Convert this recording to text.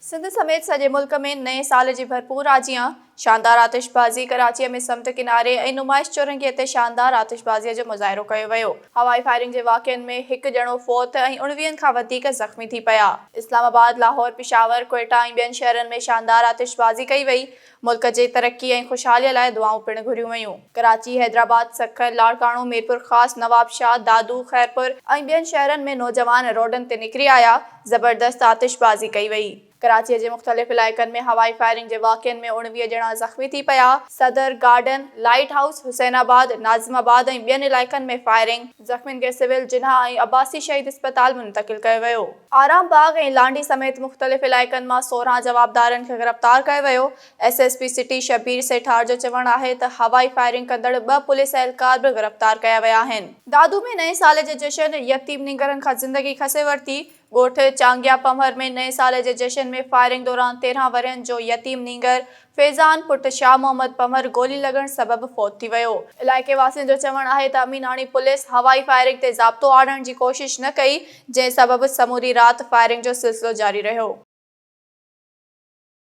سنڌ سميت سڄي ملڪ ۾ نئين سال جي ڀرپور آجيان، شاندار آتشبازي، ڪراچيء ۾ سمنڊ ڪناري ۽ نمائش چورنگيء تي شاندار آتشبازيء جو مظاهرو ڪيو ويو. هوائي فائرنگ جي واقعن ۾ هڪ ڄڻو فوت ۽ اڻويهن کان وڌيڪ زخمي ٿي پيا. اسلام آباد، لاهور، پشاور، ڪوئيٽا ۽ ٻين شهرن ۾ شاندار آتشبازي ڪئي وئي. ملڪ جي ترقي ۽ خوشحالي لاء دعائون پڻ گهريون ويون. ڪراچي، حيدرآباد، سکر، لاڙڪاڻو، ميرپورخاص، نوابشاهه، دادو، خيرپور ۽ ٻين شهرن ۾ نوجوان روڊن تي نڪري آيا، زبردست آتشبازي ڪئي وئي. ڪراچي جي مختلف علائقن ۾ هوائي فائرنگ جي واقعن ۾ 19 ڄڻا زخمي ٿي پيا. Saddar, garden, light house, Hussainabad, Nazimabad ۽ ٻين علائقن ۾ فائرنگ، زخمين کي سول جناح ۽ عباسي شهيد اسپتال منتقل ڪيو ويو. آرام باغ ۽ لانڍي سميت مختلف علائقن مان 16 جوابدارن کي گرفتار ڪيو ويو. S S P city Shabbir Sethar جو چوڻ آهي ته هوائي فائرنگ ڪندڙ ٻه پوليس اهلڪار به گرفتار ڪيا ويا آهن. دادو ۾ نئين سال جي جشن يتيم نينگرن کان زندگي کسي ورتي. ڳوٺ چانگيا پنهور ۾ نئين سال جي جشن ۾ فائرنگ دوران 13 ورهين جو يتيم نينگر فيضان پٽ شاهه محمد پنهور گولي لڳڻ سبب فوت ٿي ويو. علائقي واسين جو چوڻ آهي ته اميناڻي پوليس هوائي فائرنگ تي ضابطو آڻڻ جي ڪوشش نه ڪئي، جنهن سبب سموري رات فائرنگ جو سلسلو جاري رهيو.